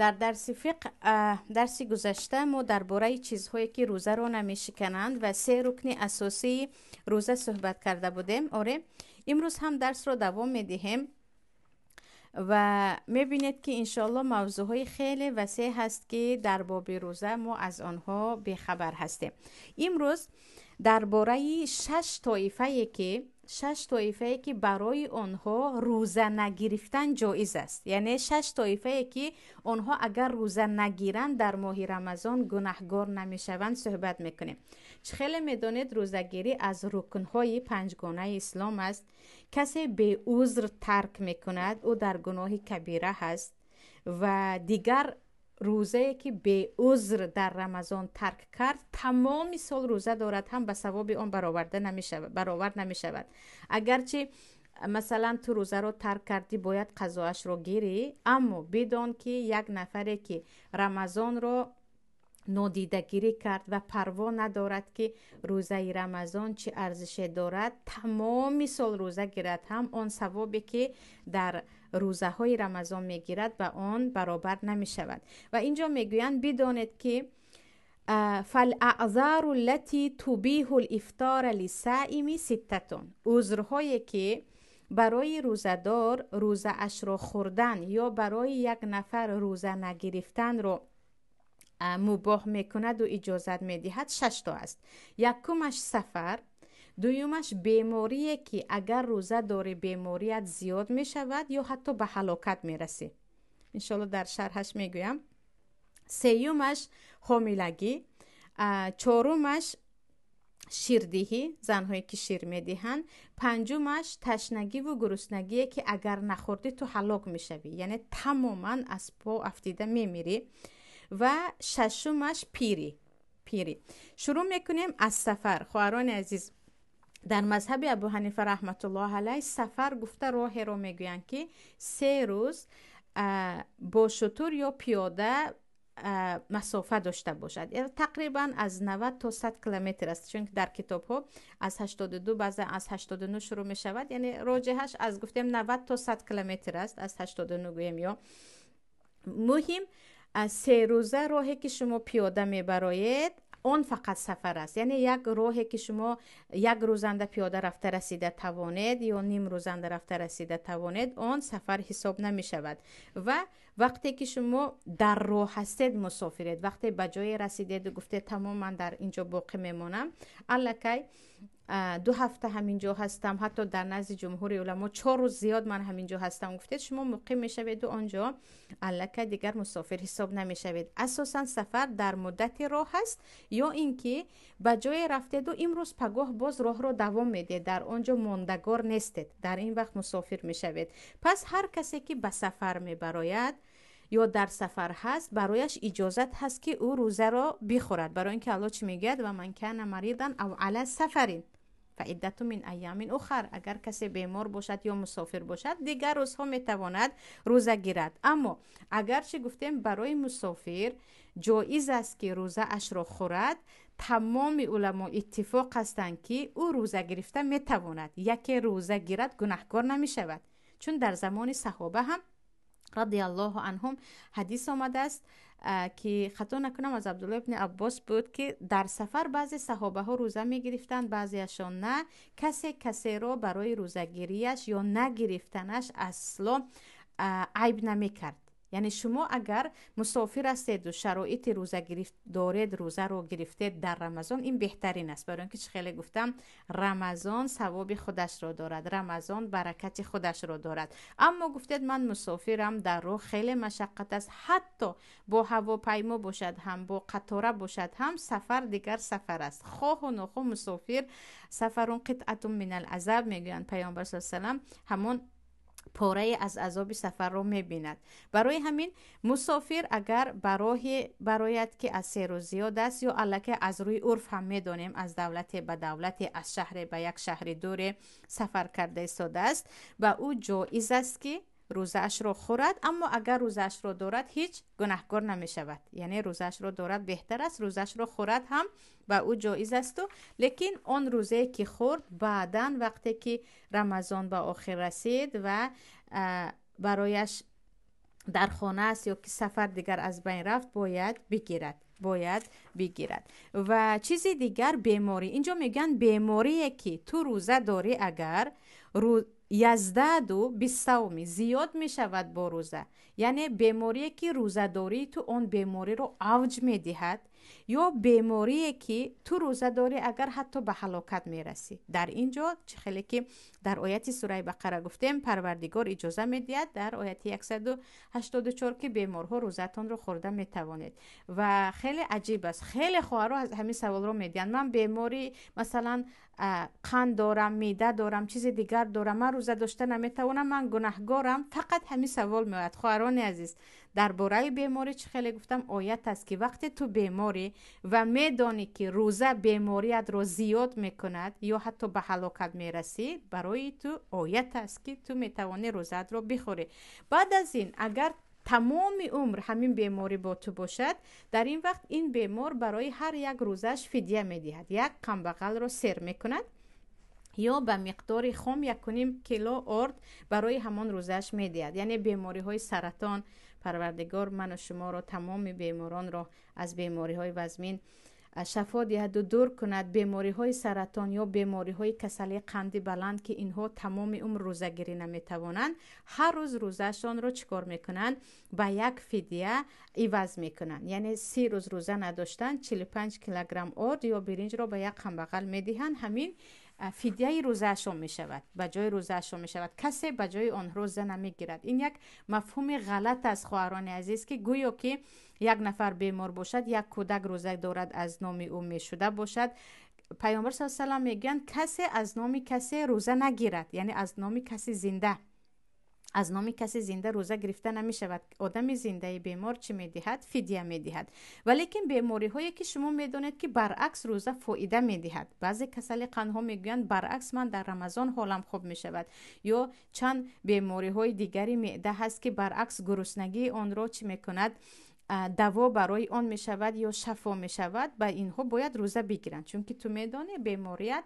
Дар дарси фиқҳ, дарси гузашта мо дар бораи чизҳое ки рӯзаро намешикананд ва се рукни асосии рӯза суҳбат карда будем. Оре, имрӯз ҳам дарсро давом медиҳем ва мебинед, ки иншоалло мавзӯъҳои хеле васеъ ҳаст, ки дар боби рӯза мо аз онҳо бехабар ҳастем. Имрӯз дар бораи шаш тоифае ки барои онҳо рӯза нагирифтан ҷоиз аст, яъне шаш тоифае ки онҳо агар рӯза нагиранд, дар моҳи Рамазон гунаҳгор намешаванд, суҳбат мекунем. Чӣ хеле медонед, рӯзагирӣ аз рукнҳои панҷгонаи ислом аст. Касе беузр тарк мекунад, ӯ дар гуноҳи кабира ҳаст ва дигар рӯзае ки беузр дар Рамазон тарк кард, тамоми сол рӯза дорад ҳам, ба савоби он баровард намешавад. Агарчи масалан ту рӯзаро тарк кардӣ, бояд қазоашро гирӣ, аммо бидон, ки як нафаре ки Рамазонро нодидагирӣ кард ва парво надорад, ки рӯзаи Рамазон чӣ арзише дорад, тамоми сол рӯза гирад ҳам, он савобе ки дар рӯзаҳои Рамазон мегирад, ба он баробар намешавад. Ва инҷо мегӯянд: бидонед, ки فالأعذار التي تبيح الإفطار للصائم ستة. Узрҳое ки барои рӯзадор рӯзаашро хӯрдан ё барои як нафар рӯза нагирифтанро мубоҳ мекунаду иҷозат медиҳад, шашто аст. Якумаш сафар, дуюмаш беморие ки агар рӯза дорӣ, беморият зиёд мешавад ё ҳатто ба ҳалокат мерасӣ, иншоалло дар шарҳаш мегӯям, сеюмаш ҳомилагӣ, чорумаш ширдиҳӣ, занҳое ки шир медиҳанд, панҷумаш ташнагиву гуруснагие ки агар нахӯрдӣ, ту ҳалок мешавӣ, яъне тамоман аз по афтида мемирӣ, ва шашумаш пирӣ. Шурӯъ мекунем аз сафар. Хоҳарони азиз, дар мазҳаби Абу Ҳанифа раҳматуллоҳ алайҳ сафар гуфта роҳеро мегӯянд, ки 3 рӯз бо шутур ё пиёда масофа дошта бошад, тақрибан аз 90 то 100 километр аст, чунки дар китобҳо аз 82, баъзан аз 89 шурӯъ мешавад, яъне роҷеҳаш аз гуфтем 90 то 100 километр аст, аз 89 гӯем. Ё муҳим, 3 рӯза роҳе ки шумо пиёда мебароед, он фақат сафар аст. Яъне як роҳе ки шумо як рӯзанда пиёда рафта расида тавонед ё ним рӯзанда рафта расида тавонед, он сафар ҳисоб намешавад. Ва вақте ки шумо дар роҳ ҳастед, мусофиред. Вақте ба ҷое расидеду гуфтед: «Тамом, ман дар ин ҷо боқӣ мемонам, аллакай 2 ҳафта ҳамин ҷо ҳастам, ҳатто дар назди ҷумҳури уламо 4 рӯз зиёд ман ҳамин ҷо ҳастам», гуфтед, шумо муқим мешаведу он ҷо аллакай дигар мусофир ҳисоб намешавед. Асосан сафар дар муддати роҳ аст ё ин ки ба ҷое рафтеду имрӯз пагоҳ боз роҳро давом медиҳед, дар он ҷо мондагор нестед, дар ин вақт мусофир мешавед. Пас ҳар касе ки ба сафар мебарояд ё дар сафар ҳаст, барояш иҷозат ҳаст, ки ӯ рӯзаро бихӯрад. Барои ин ки Алло чӣ мегӯяд? ومن كان مريضا أو على سفر فعدة من أيام أخر. Агар касе бемор бошад ё мусофир бошад, дигар рӯзҳо метавонад рӯза гирад. Аммо агарчи гуфтем, барои мусофир ҷоиз аст, ки рӯзаашро хӯрад, тамоми уламо иттифоқ ҳастанд, ки ӯ рӯза гирифта метавонад. Яке рӯза гирад, гунаҳкор намешавад, чун дар замони саҳоба ҳам رضي الله عنهم ҳадис омадааст, ки хато накунам, аз Абдулло ибни Аббос буд, ки дар сафар баъзе саҳобаҳо рӯза мегирифтанд, баъзеашон на. Касе касеро барои рӯзагирияш ё нагирифтанаш асло айб намекард. Яъне шумо агар мусофир ҳастеду шароити рӯза доред, рӯзаро гирифтед дар Рамазон, ин беҳтарин аст. Барои ин ки чӣ хеле гуфтам, Рамазон савоби худашро дорад, Рамазон баракати худашро дорад. Аммо гуфтед: «Ман мусофирам, дар роҳ хеле машаққат аст», ҳатто бо ҳавопаймо бошад ҳам, бо қатора бошад ҳам, сафар дигар сафар аст. Хоҳу нохоҳ мусофир السفر قطعة من العذاب мегӯянд Паёмбар с салам, ҳамон порае аз азоби сафарро мебинад. Барои ҳамин мусофир агар ба роҳе барояд, ки аз 3 рӯз зиёд аст, ё аллакай аз рӯи урф ҳам медонем, аз давлате ба давлате, аз шаҳре ба як шаҳри дуре сафар карда истодааст, ба ӯ ҷоиз аст, ки рӯзаашро хӯрад. Аммо агар рӯзаашро дорад, ҳеҷ гунаҳкор намешавад. Яъне рӯзаашро дорад беҳтар аст, рӯзаашро хӯрад ҳам ба ӯ ҷоиз асту лекин он рӯзае ки хӯрд, баъдан вақте ки Рамазон ба охир расид ва барояш Дар хона аст ё ки сафар дигар аз байн рафт, бояд бигирад, бояд бигирад. Ва чизи дигар, беморӣ. Инҷо мегӯянд, беморие ки ту рӯза дорӣ, агар يزداد بالصوم, зиёд мешавад бо рӯза, яъне беморие ки рӯзадории ту он бемориро авҷ медиҳад, ё беморие ки ту рӯза дорӣ, агар ҳатто ба ҳалокат мерасӣ. Дар ин ҷо, чӣ хеле ки дар ояти сураи Бақара гуфтем, Парвардигор иҷоза медиҳад дар ояти 184, ки беморҳо рӯзатонро хӯрда метавонед. Ва хеле аҷиб аст, хеле хоҳарҳо ҳамин саволро медиҳанд: ман беморӣ, масалан, қанд дорам, меъда дорам, чизи дигар дорам, ман рӯза дошта наметавонам, ман гунаҳгорам? Фақат ҳамин савол меояд. Хоҳарони азиз, дар бораи беморӣ, чӣ хеле гуфтам, оят аст, ки вақте ту беморӣ ва медонӣ, ки рӯза бемориятро зиёд мекунад ё ҳатто ба ҳалокат мерасӣ, барои ту оят аст, ки ту метавонӣ рӯзаатро бихӯрӣ. Баъд аз ин, агар тамоми умр ҳамин беморӣ бо ту бошад, дар ин вақт ин бемор барои ҳар як рӯзааш фидя медиҳад, як камбағалро сер мекунад ё ба миқдори хом 1,5 кило орд барои ҳамон рӯзааш медиҳад. Яъне бемориҳои саратон, Парвардигор ману шуморо, тамоми беморонро аз бемориҳои вазмин шафо диҳаду дур кунад. Бемориҳои саратон ё бемориҳои касалии қанди баланд, ки инҳо тамоми умр рӯзагирӣ наметавонанд, ҳар рӯз рӯзаашонро чӣ кор мекунанд? Ба як фидя иваз мекунанд. Яъне 30 рӯз рӯза надоштан, 45 килограмм орд ё биринҷро ба як камбағал медиҳанд. Ҳамин фидяи рӯзаашон мешавад, ба ҷои рӯзаашон мешавад. Касе ба ҷои онҳо рӯза намегирад. Ин як мафҳуми ғалат аст, хоҳарони азиз, ки гӯё ки як нафар бемор бошад, як кӯдак рӯза дорад, аз номи ӯ мешуда бошад. Пайғамбар с салам мегӯянд, касе аз номи касе рӯза нагирад, яъне аз номи каси зинда, аз номи каси зинда рӯза гирифта намешавад. Одами зиндаи бемор чӣ медиҳад? Фидя медиҳад. Валекин бемориҳое ки шумо медонед, ки баръакс рӯза фоида медиҳад, баъзе касали қандҳо мегӯянд, баръакс, ман дар Рамазон ҳолам хуб мешавад, ё чанд бемориҳои дигари меъда ҳаст, ки баръакс гуруснагии онро чӣ мекунад, даво барои он мешавад ё шафо мешавад, ба инҳо бояд рӯза бигиранд, чунки ту медонӣ, беморият,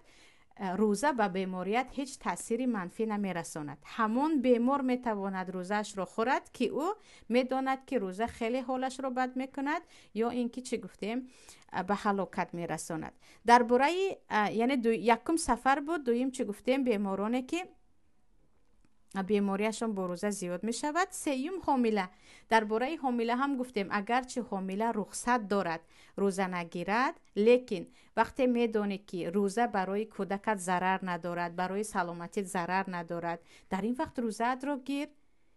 рӯза ба беморият ҳеҷ таъсири манфӣ намерасонад. Ҳамон бемор метавонад рӯзаашро хӯрад, ки ӯ медонад, ки рӯза хеле ҳолашро бад мекунад ё ин ки, чӣ гуфтем, ба ҳалокат мерасонад. Дар бораи, яъне, якум сафар буд, дуюм, чӣ гуфтем, бемороне ки бемориашон бо рӯза зиёд мешавад, сеюм ҳомила. Дар бораи ҳомила ҳам гуфтем, агарчи ҳомила рухсат дорад рӯза нагирад, лекин вақте медонӣ, ки рӯза барои кӯдакат зарар надорад, барои саломатит зарар надорад, дар ин вақт рӯзаатро гир.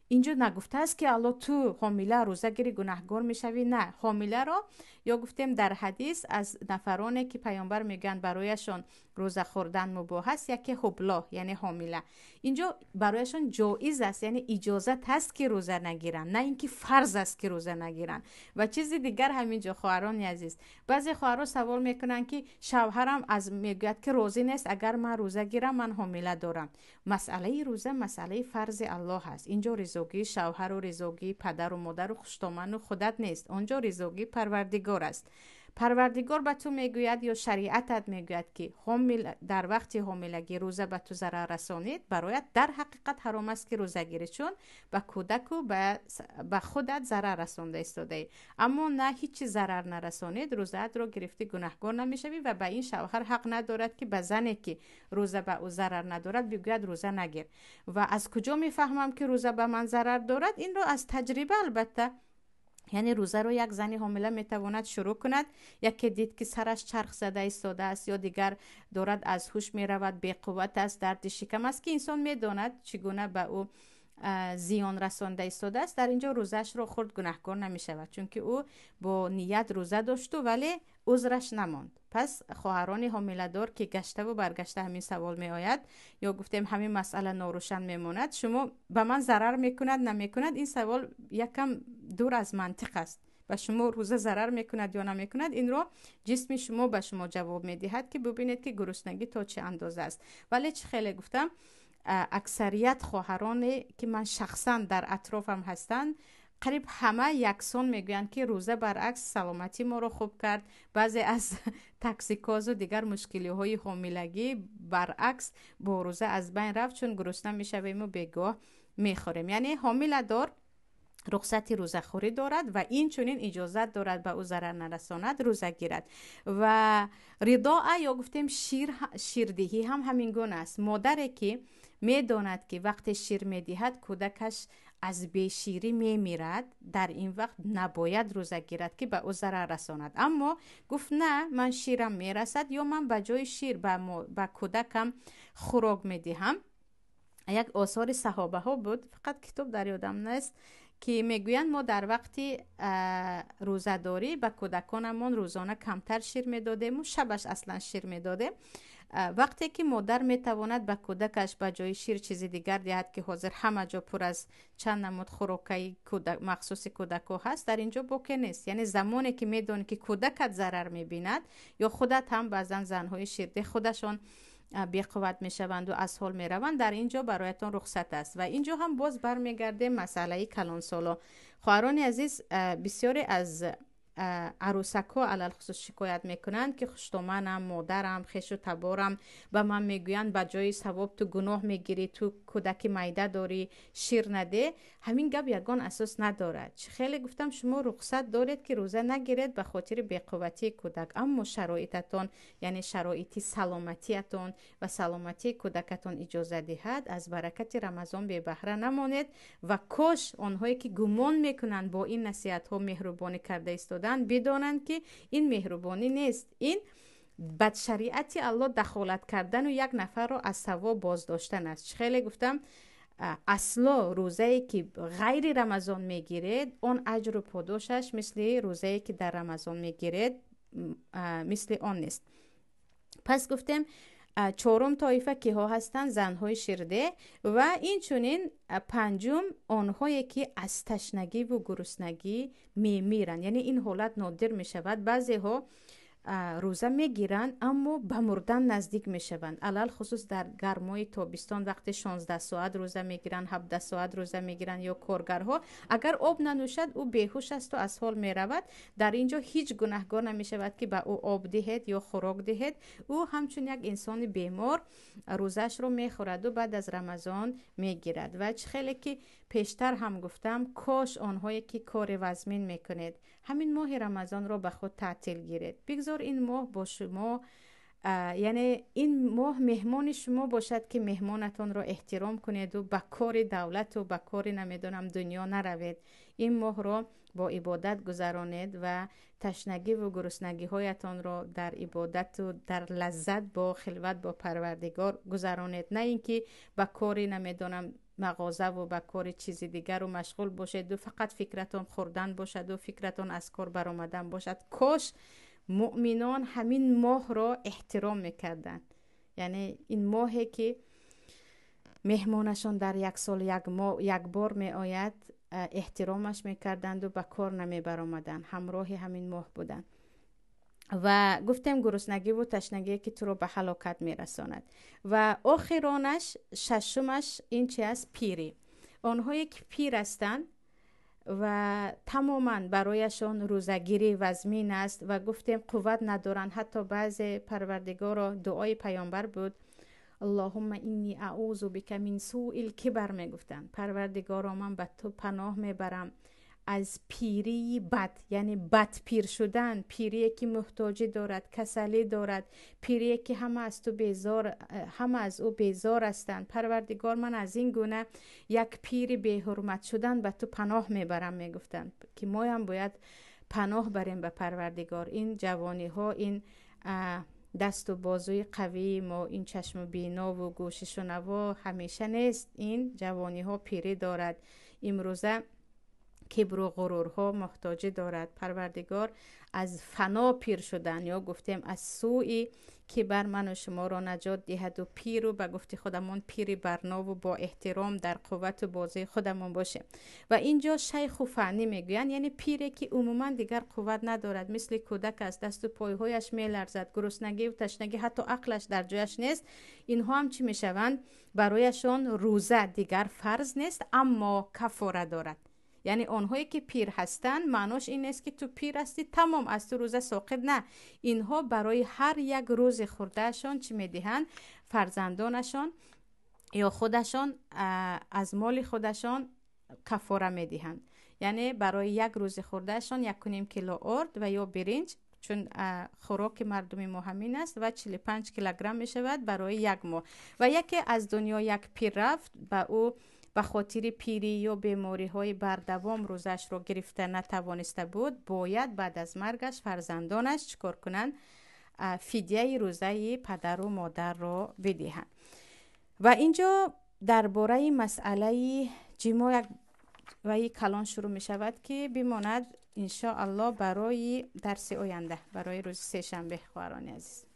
Инҷо нагуфтааст, ки Алло, ту ҳомила рӯза гирӣ, гунаҳгор мешавӣ. На, ҳомиларо ё гуфтем дар ҳадис, аз нафароне ки Паёмбар мегӯянд, барояшон рӯза хӯрдан мубоҳ аст, яке ҳубло, яъне ҳомила. Инҷо барояшон ҷоиз аст, яъне иҷозат ҳаст, ки рӯза нагиранд, на ин ки фарз аст, ки рӯза нагиранд. Ва чизи дигар, ҳаминҷо, хоҳарони азиз, баъзе хоҳарҳо савол мекунанд, ки шавҳарам аз мегӯяд, ки розӣ нест, агар ман рӯза гирам, ман ҳомила дорам. Масъалаи рӯза масъалаи фарзи Аллоҳ аст. Инҷо ризогии шавҳару ризогии падару модару хуштоману худат нест, он ҷо ризогии Парвардигор аст. Парвардигор ба ту мегӯяд ё шариатат мегӯяд, ки дар вақти ҳомилагӣ рӯза ба ту зарар расонид, бароят дар ҳақиқат ҳаром аст, ки рӯза гирӣ, чун ба кӯдаку ба худат зарар расонда истодаӣ. Аммо на, ҳеҷ чи зарар нарасонид, рӯзаатро гирифтӣ, гунаҳгор намешавӣ. Ва ба ин шавҳар ҳақ надорад, ки ба зане, ки рӯза ба ӯ зарар надорад, бигӯяд: рӯза нагир. Ва аз куҷо мефаҳмам, ки рӯза ба ман зарар дорад? Инро аз таҷриба, албатта. Яъне рӯзаро як зани ҳомила метавонад шурӯъ кунад, яке дид, ки сараш чарх зада истодааст ё дигар дорад аз ҳуш меравад, беқувват аст, дарди шикам аст, ки инсон медонад, чӣ гуна ба ӯ зиён расонда истодааст, дар ин ҷо рӯзаашро хӯрд, гунаҳкор намешавад, чунки ӯ бо ният рӯза дошту, вале узраш намонд. Пас хоҳарони ҳомиладор, ки гаштаву баргашта ҳамин савол меояд ё гуфтем, ҳамин масъала норӯшан мемонад, шумо ба ман зарар мекунад, намекунад, ин савол якам дур аз мантиқ аст. Ба шумо рӯза зарар мекунад ё намекунад, инро ҷисми шумо ба шумо ҷавоб медиҳад, ки бубинед, ки гуруснагӣ то чӣ андоза аст. Вале чӣ хеле гуфтам, аксарият хоҳароне, ки ман шахсан дар атрофам ҳастанд, қариб ҳама яксон мегӯянд, ки рӯза баръакс саломатии моро хуб кард. Баъзе аз токсикозу дигар мушкилиҳои ҳомилагӣ баръакс бо рӯза аз байн рафт, чун гурусна мешавему бегоҳ мехӯрем. Яъне ҳомиладор Рухсати рӯзахӯрӣ дорад ва инчунин иҷозат дорад, ба ӯ зарар нарасонад, рӯза гирад. Ва ридоа ё гуфтем шир, ширдиҳӣ ҳам ҳамин гуна аст. Модаре ки медонад, ки вақте шир медиҳад, кӯдакаш аз беширӣ мемирад, дар ин вақт набояд рӯза гирад, ки ба ӯ зарар расонад. Аммо гуфт: «На, ман ширам мерасад» ё «Ман ба ҷои шир ба кӯдакам хӯрок медиҳам». Як осори саҳобаҳо буд, фақат китоб дар ёдам нест, ки мегӯянд: мо дар вақти рӯзадорӣ ба кӯдаконамон рӯзона камтар шир медодему шабаш аслан шир медодем. Вақте ки модар метавонад ба кӯдакаш ба ҷои шир чизи дигар диҳад, ки ҳозир ҳама ҷо пур аз чанд намуд хӯрокаи махсуси кӯдакҳо ҳаст, дар ин ҷо боке нест. Яъне замоне ки медонӣ, ки кӯдакат зарар мебинад ё худат ҳам, баъзан занҳои ширдеҳ худашон беқувват мешаванду аз ҳол мераванд, дар ин ҷо бароятон рухсат аст. Ва ин ҷо ҳам боз бармегардем масъалаи калонсоло. Хоҳарони азиз, бисёре аз арӯсакҳо алалхусус шикоят мекунанд, ки хуштоманам, модарам, хешу таборам ба ман мегӯянд: «Ба ҷои савоб ту гуноҳ мегирӣ, ту кӯдаки майда дорӣ, шир наде». Ҳамин гап ягон асос надорад. Хеле гуфтам, шумо рухсат доред, ки рӯза нагиред ба хотири беқувватии кӯдак, аммо шароитатон, яъне шароити саломатиятон ва саломатии кӯдакатон иҷоза диҳад, аз баракати Рамазон бебаҳра намонед. Ва кош онҳое ки гумон мекунанд, бо ин насиҳатҳо меҳрубонӣ карда истоданд, бидонанд, ки ин меҳрубонӣ нест, ин ба шариати Аллоҳ дахолат кардану як нафарро аз савоб боздоштан аст. Хеле гуфтам, асло рӯзае ки ғайри Рамазон мегиред, он аҷру подошаш мисли рӯзае ки дар Рамазон мегиред, мисли он нест. Пас гуфтем, чорум тоифа киҳо ҳастанд? Занҳои ширдеҳ. Ва инчунин панҷум, онҳое ки аз ташнагиву гуруснагӣ мемиранд. Яъне ин ҳолат нодир мешавад. Баъзеҳо рӯза мегиранд, аммо ба мурдан наздик мешаванд. Алалхусус дар гармои тобистон, вақте 16 соат рӯза мегиранд, 17 соат рӯза мегиранд ё коргарҳо, агар об нанӯшад, ӯ беҳуш асту аз ҳол меравад. Дар ин ҷо ҳеҷ гунаҳгор намешавад, ки ба ӯ об диҳед ё хӯрок диҳед. Ӯ ҳамчун як инсони бемор рӯзаашро мехӯраду баъд аз Рамазон мегирад. Ва чӣ хеле ки пештар ҳам гуфтам, кош онҳое ки кори вазмин мекунед, ҳамин моҳи Рамазонро ба худ таътил гиред. Бигзор ин моҳ бо шумо, яъне ин моҳ меҳмони шумо бошад, ки меҳмонатонро эҳтиром кунеду ба кори давлату ба кори намедонам дунё наравед. Ин моҳро бо ибодат гузаронед ва ташнагиву гуруснагиҳоятонро дар ибодату дар лаззат бо хилват бо Парвардигор гузаронед, на ин ки ба кори намедонам мағозаву ба кори чизи дигару машғул бошеду фақат фикратон хӯрдан бошаду фикратон аз кор баромадан бошад. Кош муъминон ҳамин моҳро эҳтиром мекарданд, яъне ин моҳе ки меҳмонашон дар як сол як бор меояд, эҳтиромаш мекарданду ба кор намебаромаданд, ҳамроҳи ҳамин моҳ буданд. Ва гуфтем, гуруснагиву ташнагие ки туро ба ҳалокат мерасонад. Ва охиронаш, шашумаш, ин чи аст? Пирӣ. Онҳое ки пир ҳастанд ва тамоман барояшон рӯзагирӣ вазмин аст ва гуфтем, қувват надоранд. Ҳатто баъзе, Парвардигоро, дуои паёмбар буд: «Аллоҳумма инни аузу бика мин суил кибар», мегуфтанд: «Парвардигоро, ман ба ту паноҳ мебарам аз пирии бад», яъне бад пир шудан, пирие ки муҳтоҷӣ дорад, касалӣ дорад, пирие ки ҳама аз ту безор, ҳама аз ӯ безор ҳастанд. «Парвардигор, ман аз ин гуна як пири беҳурмат шудан ба ту паноҳ мебарам», мегуфтанд, ки моям бояд паноҳ барем ба Парвардигор. Ин ҷавониҳо, ин дасту бозуи қавии мо, ин чашму бинову гӯши шунаво ҳамеша нест. Ин ҷавониҳо пирӣ дорад. Имрӯза кибру ғурурҳо муҳтоҷӣ дорад. Парвардигор аз фано пир шудан ё гуфтем аз сӯи кибар ману шуморо наҷот диҳаду пиру, ба гуфти худамон, пири барнову бо эҳтиром дар қуввату бозии худамон бошем. Ва ин ҷо шайху фаънӣ мегӯянд, яъне пире ки умуман дигар қувват надорад, мисли кӯдак аст, дасту пойҳояш меларзад, гуруснагиву ташнагӣ, ҳатто ақлаш дар ҷояш нест. Инҳо ҳам чӣ мешаванд? Барояшон рӯза дигар фарз нест, аммо кафора дорад. Яъне онҳое ки пир ҳастанд, маънош ин нест, ки ту пир ҳастӣ, тамом, аз ту рӯза соқит. На, инҳо барои ҳар як рӯзи хӯрдаашон чӣ медиҳанд? Фарзандонашон ё худашон аз моли худашон кафора медиҳанд. Яъне барои як рӯзи хӯрдаашон 1,5 кило орд ва ё биринҷ, чун хӯроки мардуми мо ҳамин аст, ва 45 килограмм мешавад барои як моҳ. Ва яке аз дунё як пир рафт, ба ӯ ба хотири пирӣ ё бемориҳои бардавом рӯзаашро гирифта натавониста буд, бояд баъд аз маргаш фарзандонаш чӣ кор кунанд? Фидияи рӯзаи падару модарро бидиҳанд. Ва инҷо дар бораи масъалаи ҷимоъ як ваи калон шурӯъ мешавад, ки бимонад, иншоаллоҳ, барои дарси оянда, барои рӯзи сешанбе, хоҳарони азиз.